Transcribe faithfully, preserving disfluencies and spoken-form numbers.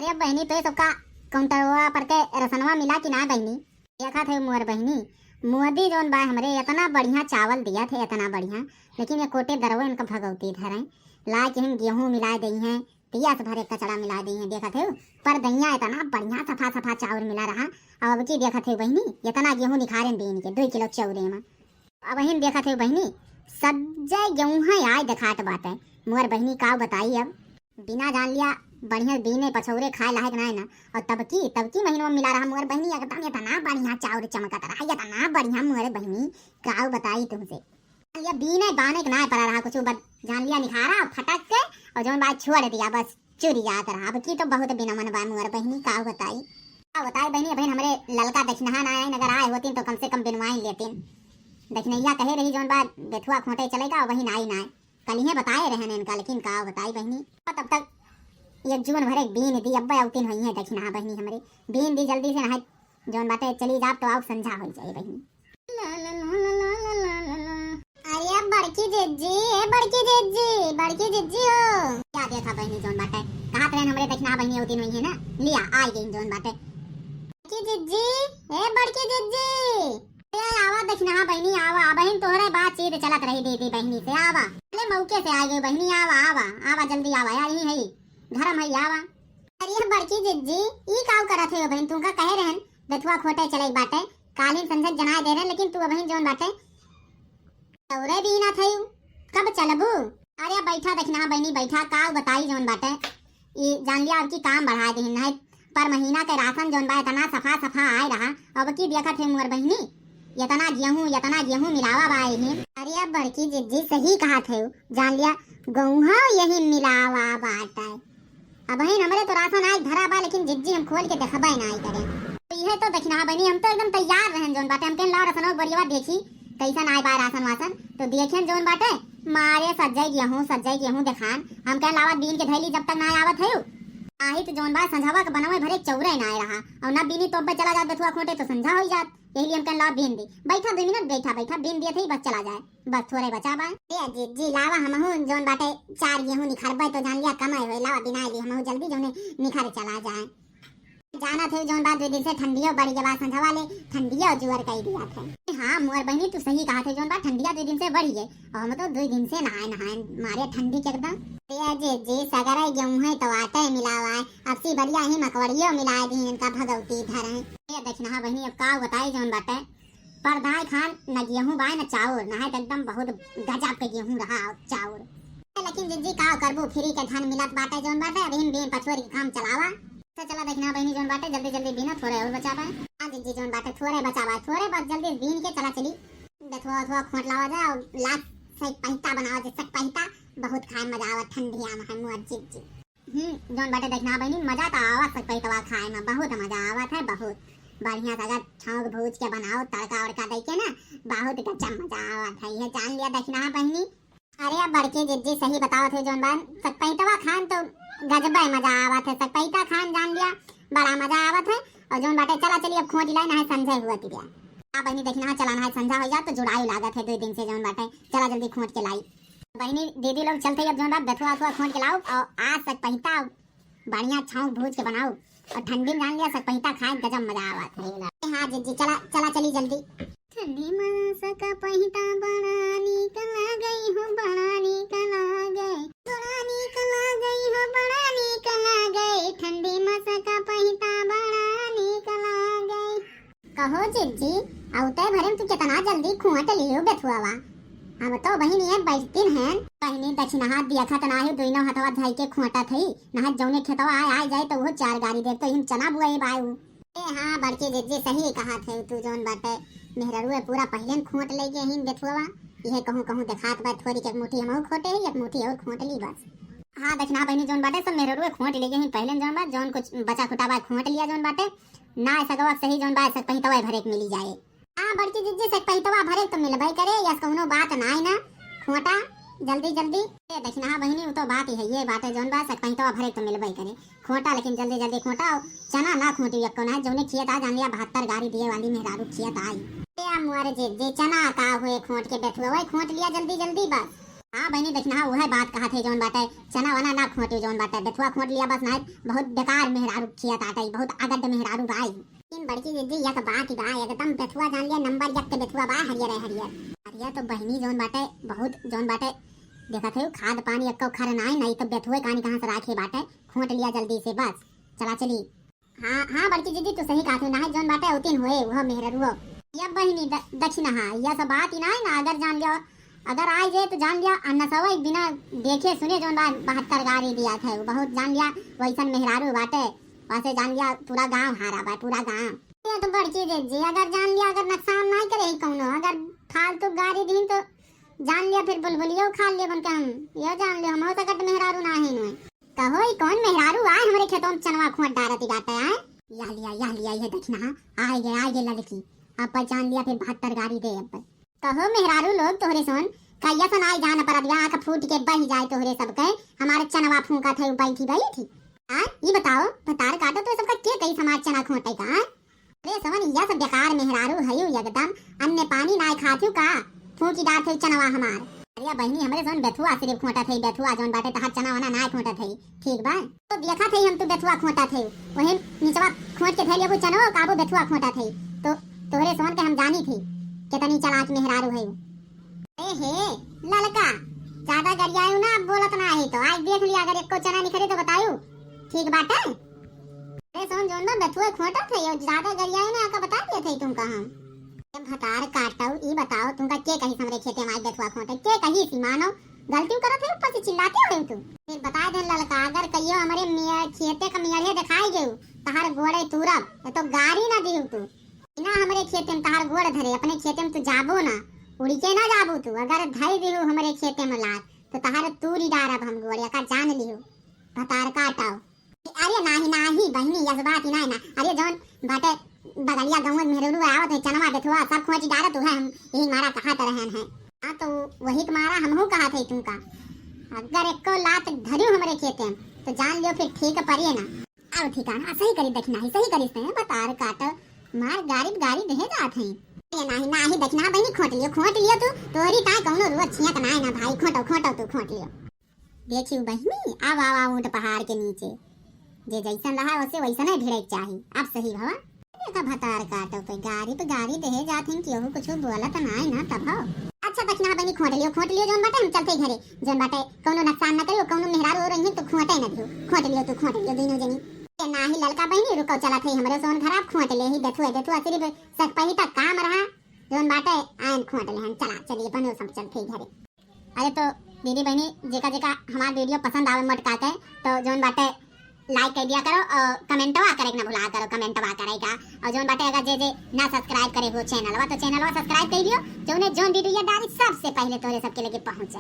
ए बहिनी, तो ये सबका काउंटरवा पर के रसनवा मिला कि ना बहिनी? देखत है मोर बहिनी, मोदी जौन बा हमरे इतना बढ़िया चावल दिया थे, इतना बढ़िया, लेकिन ये कोटे दरवे इनका भगवती धरे, ला के हम गेहूं मिला दई हैं, पियास भरे कचड़ा मिला दई हैं। देखत है पर दैया इतना बढ़िया सफा सफा चावल मिला रहा। अब अब की देखत है बहिनी, इतना गेहूं निखारेन बीन के दो किलो चौरे में। अब हिन देखत है बहिनी, सज्जे गेहूं है आय देखात बाटे। मोर बहिनी का बताई, अब बिना जान लिया बढ़िया बीने पछौरे खाए लायक ना है ना। और तब की, तब की महीनों में मिला रहा मोर बहिनी, एकदम इतना बढ़िया चाउर चमकत रहा, इतना बढ़िया मोर बहिनी, का बताई तुमसे। ये बीने बाने के ना पड़ा रहा कुछ, बस जान लिया निखारा फटक के और जौन बात छोड़ दिया, बस चुरी जात रहा। अब की तो बहुत बिना मन बा मोर बहिनी, का बताई, का बताई बहिनी। अब हमरे ललका दक्षिणा ना आए, अगर आए होतीन तो कम से कम बिनवाई लेतीन। दक्षिणैया कहे रही जौन बात बेथुआ खोटे चलेगा, वही ना आई ना आए। कलिहे बताए रहन इनका, लेकिन का बताई बहिनी। और तब तक एक जून भरे बीन दी, अब्बे अवतीन होई है दक्षिणा बहिनी हमरे। बीन दी जल्दी से, नहाए जौन बाटे चली जाब तो आओ संझा हो जाए बहिनी। अरे बड़की जिज्जी, ए बड़की जिज्जी, बड़की जिज्जी हो। क्या देखा बहिनी जौन बाटे, कहा रहन हमरे दक्षिणा बहिनी अवतीन होई है ना, लिया आई गई जौन बाटे। बड़की जिज्जी, ए बड़की जिज्जी। ए, आवा दक्षिणा बहिनी, आवा, बहिन तोहरे बातचीत चलत रही दीदी बहिनी से, आवा। अरे मौके से आ गई बहिनी, आवा, आवा, आवा, जल्दी आवा, यार, यहीं है, घर में ही आवा। अरे बड़की जिज्जी, ई काव करत है बहिन, तुमका कहे रहन, बेथुआ खोटे चले बाटे, कालीन संझक जनाए दे रहन, लेकिन तू बहिन जौन बाटे, तौरे बीना थयू, कब चलबू? अरे बैठा दक्षिणा बहिनी, बैठा, काव बताई जौन बाटे, ई जान लिया अब की काम बढ़ा दे, नहीं पर महीना के राशन जौन बा इतना सफा सफा आए रहा, अब की देखत है मोर बहिनी, इतना गेहूं, इतना गेहूं मिलावा बा यही। अरे अब बड़की जिज्जी सही कहा थे, जान लिया गेहूं यही मिलावा बाटे। अब बहिन हमरे तो राशन आज भरा बा, लेकिन जिज्जी हम खोल के देखबे ना आई करे। तो यह तो दक्षिणा बहिनी, हम तो एकदम तैयार रहन जौन बाटे, हम कहन लाओ रसनो बरियवा देखी कैसन आए बा राशन वासन, तो देखेन जौन बाटे मारे सज्जै गेहूं, सज्जै गेहूं देखान। हम कहन लावा बीन के धैली जब तक ना आवत है, आही तो जौन बा संझवा के बनवे भरे चौरे ना आए रहा, और ना बीनी तो अब्बे चला जात बेथुआ खोटे तो संझा हो जात, यही लिए हम कहन लावा बीन दी। बैठा दो मिनट, बैठा बैठा बीन दिए थे बस चला जाए, बस थोड़े बचा बा। ए जिज्जी लावा हमहू जौन बाटे चार गेहूं निखरबे तो जान लिया कमाई होए, लावा बिना ली हमहू जल्दी जौने निखर चला जाए। जाना थे जौन बा दो दिन से ठंडियो बढ़ गया बा, संझवा ले ठंडियो जुअर कई दिया थे। हाँ मोर बहिनी तू सही कहा थे, जौन बा ठंडिया दो दिन से बढ़ गए और हम तो दो दिन से नहाए नहाए मारे ठंडी के एकदम। ए जिज्जी सगरे गेहूं है तो आटे मिलावा है, अब सी बढ़िया ही मकवड़ियो मिला दी इनका भगवती धरे। ए दक्षिणा बहिनी अब का बताई जौन बाटे, परदाय खान न गेहूं बाय न चाउर, नहाए तो एकदम बहुत गजब के गेहूं रहा और चाउर। लेकिन जिज्जी का करबू, फ्री के धन मिलत बाटे जौन बाटे, अभी हम बीन पछोर के काम चलावा। तो चला दक्षिणा बहिनी जौन बाटे जल्दी जल्दी बीना, थोड़े और बचा बा। हाँ जिज्जी जौन बाटे थोड़े बचा बा, थोड़े बस जल्दी बीन के चला चली। बेथुआ उथुआ खोट लावा जाए और लात से पहिता बनावा जाए, सक पहिता बहुत खाए मजा आवा ठंडिया में है मोर जिज्जी। हम्म, जौन बाटे दक्षिणा बहिनी, मजा तो आवत सक पहितवा खाए में, बहुत मजा आवत है, बहुत बढ़िया से अगर छौंक भूज के बनाओ, तड़का उड़का दे के ना, बहुत गजब मजा आवत है, ये जान लिया दक्षिणा बहिनी। अरे अब बड़की जिज्जी सही बतावत है, जौन बा सक पहितवा खान तो गजबे मजा आवत है, सक पहिता खान जान लिया बड़ा मजा आवत है। और जौन बाटे चला चली अब खोट लाई, ना है संझा हुआ तिरिया। हाँ बहिनी दक्षिणा चला, ना है संझा हो जा तो जुड़ाई लागत है दो दिन से जौन बाटे, चला जल्दी खोट के लाई। बहिनी दीदी लोग चलते ही अब जौन बा बेथुआ उथुआ खोट के लाओ और आज सक पहिता बढ़िया छौंक भूज के बनाओ और ठंडी में जान लिया सक पहिता खाए गजब मजा आवत है। हाँ जिज्जी चला, चला चली जल्दी। ठंडी में सक पहिता बड़ा नीक लागई हो, बड़ा नीक लागई, बड़ा नीक लागई हो, बड़ा नीक लागई, ठंडी में सक पहिता बड़ा नीक लागई। कहो जिज्जी, अउते भरे में तू कितना जल्दी खोट लियो बेथुआवा। हम तो बहिनी ये बैठतीन हैं। बहिनी दक्षिणा हाथ दिया खत ना है, दोनों हथवा धई के खोटा थई, ना जौने खेतवा आए, आए जाए तो वो चार गाड़ी दे, तो हिम चना बुआई बायू। ए हाँ बड़की जिज्जी सही कहा थे तू, जौन बाटे मेहररुए पूरा पहले न खोट ले गए हिन बेथुआवा। यह कहूँ कहूँ देखात बा, थोड़ी के एक मुट्ठी हमहू खोटे ही, एक मुट्ठी और खोट ली बस। हाँ दक्षिणा बहिनी जौन बाटे सब मेहररुए खोट ले गए हिन पहले न, जौन बा जौन कुछ बचा खुटा बा खोट लिया जौन बाटे। ना सगवा सही जौन बा सक पहितवा भरे के मिली जाए। हाँ बड़की जिज्जी सक पहितवा भरे के तो मिलबे करे, यस कौनो बात ना है ना। खोटा जल्दी जल्दी। ए दक्षिणा बहिनी वो तो बात ही है, ये बाटे जौन बा सक पहितवा भरे के तो मिलबे करे। खोटा लेकिन जल्दी जल्दी खोटा, चना ना खोटी यक्को ना, जौने खियत आ जान लिया बहत्तर गाड़ी दिए वाली मेहरारू खियत आई। ए मोर जिज्जी चना का हुए खोट के बेथुआ, वही खोट लिया जल्दी जल्दी बस। हाँ बहिनी, देखना, हाँ, उहै बात कहत है, जौन बाटे चना वना ना खोंटे, जौन बाटे बेथुआ खोंट लिया बस, नाहीं बहुत बेकार मेहरारू खिया ताटे, बहुत अगड्ड मेहरारू बाई। लेकिन बड़की जिज्जी, यह तो बात ही बा, एकदम बेथुआ जान लिया, नंबर एक के बेथुआ बा, हरियर है, हरियर। अरे तो बहिनी, जौन बाटे बहुत, जौन बाटे देखत है, खाद पानी एक्को खर नाहीं, नाहीं तो बेथुए कानी कहाँ से राखे बाटे, खोंट लिया जल्दी से बस, चला चली। हाँ, हाँ, बड़की जिज्जी, तू सही कहत है, नाहीं जौन बाटे उतिन होए, वह मेहररुओ। या बहिनी, द-, दक्षिणा, हाँ, यह सब बात ही नाहीं ना, अगर जान लिया, अगर आइ जाए तो जान लिया, आ नसवा बिना देखे सुने जौन बा, बहत्तर गारी दिया था, वो बहुत जान लिया, वैसन मेहरारू बाटे, वैसे जान लिया, पूरा गाँव हारा बा, पूरा गाँव। ये तो बड़की जिज्जी, अगर जान लिया, अगर नुकसान नाहीं करे ही कौनो, अगर फालतू गारी दीन तो जान लिया, फिर बुलबुलियो खा लेबन का हम, यो जान लिया, हम हो सकत मेहरारू नाहीं नुए। कहो, ई कौन मेहरारू आए हमरे खेतों में चनवा खोंट डारत ही बाटे, आए? या लिया, या लिया, ये देखना, हाँ, आए गे, आए गे ललकी। अब पर जान लिया, फिर बहत्तर गारी दे अब पर। कहो, मेहरारू लोग तोहरे सोन, कहिया से नाई जान परत बा, आँख फूट के बही जाए तोहरे सबके, हमारे चनवा फूंकत है, बैठी बैठी। हाँ, ई बताओ, भतार काटो तो सबका के कही हमार चना खोंटे का, हाँ? अरे सोन, या सब बेकार मेहरारू हयू एकदम, अन्न पानी नाय खात हयू का? फूंकी डारत हयू चनवा हमार। अरे बहिनी, हमरे सोन बेथुआ सिर्फ खोंटत है, बेथुआ जौन बाटे तहार चना वना नाय खोंटत है, ठीक बा? तो देखत है हम तू बेथुआ खोंटत है, वही निचवा खोंट के धैल एगो चनवा काबो बेथुआ खोंटत है, तो तोहरे सोन के हम जानी थी, कितनी चालाक मेहरारू है। ए हे, ललका, ज्यादा गरियायू ना, अब बोलत ना है तो आज देख लिया, अगर एको चना निकले तो बतायू, ठीक बाटे? अरे सोन, जौन बा बेथुए खोंटत है, यो ज्यादा गरियाए ना, आका बता दिया था तुमका हम। ए भतार काटऊ, ई बताओ, तुमका के कही हमरे खेते में आज बेथुआ खोंटे? के कही सी मानो, गलती करत है, ऊपर से चिल्लाते हो तुम। फिर बता दे ललका, अगर कहियो हमरे मिया-, खेते का मियढ़े दिखाई गयू, तहार गोड़े तूरब, ये तो गारी ना दिहू तू। बिना हमरे खेते में तहार गोड़ धरे, अपने खेते में तू जाबो ना, उड़ी के ना जाबू तू। अगर धई दिहू हमरे खेते में लात, तो तहार तूरी डारब हम गोड़, एका जान लिहू। भतार काटऊ। अरे नाही, नाही, बहिनी, यस बात ही नाही ना। अरे जौन बाटे बगलिया गाँव में मेहररू आवत है, चनवा बेथुआ सब खोंची डारत है, हम यही मारा कहत रहन है। हाँ, तो वही के मारा हमहू कहत है तुमका। अगर एको लात धरियो हमरे खेते में, तो जान लियो फिर ठीक परिए ना। अब ठिकाना सही करी दखिना ही, सही करी से भतार काट मार गारी गारी देहे जात है। अरे नाही, नाही, दखिना बहिनी, खोंट लियो, खोंट लियो तू, तोहरी ताय कौनो रुआ छियत नाय ना भाई, खोंटो, खोंटो तू, खोंट लियो। देखियो बहिनी, अब आवा ऊँट पहाड़ के नीचे। जे जैसन रहा, ओसे वैसने भिड़े के चाही। अब सही भवा। देखा भतार काटो पे गारी पे गारी देहे जात हैं, केहू कुछ बोलत नाय ना तब हो। अच्छा दखिना बहिनी, खोंट लियो, खोंट लियो, जौन बाटे हम चलते घरे। जौन बाटे कौनो नुकसान न करियो, कौनो मेहरारू हो रही है तो खोंटे न दियो। खोंट लियो तू, खोंट लियो दोनों जनी। ए नाही ललका बहिनी, रुको, चलत है हमरे सोन घर, अब खोंट ले ही बेथुए, बेथुआ सिर्फ सतपही तक काम रहा। जौन बाटे आयन खोंट ले हम, चला, चलिए बनो सब चलते घरे। अरे तो दीदी बहिनी, जेका जेका हमार video पसंद आवे मोटका के, तो जौन बाटे like कर दिया करो और कमेंटवा करे के ना भुला करो, कमेंटवा करे का। और जौन बाटे अगर जे जे ना subscribe करे हो channelवा, तो channelवा subscribe कर दियो, जौने जौन video ये डाली सबसे पहले तोरे सबके लगे पहुँचे।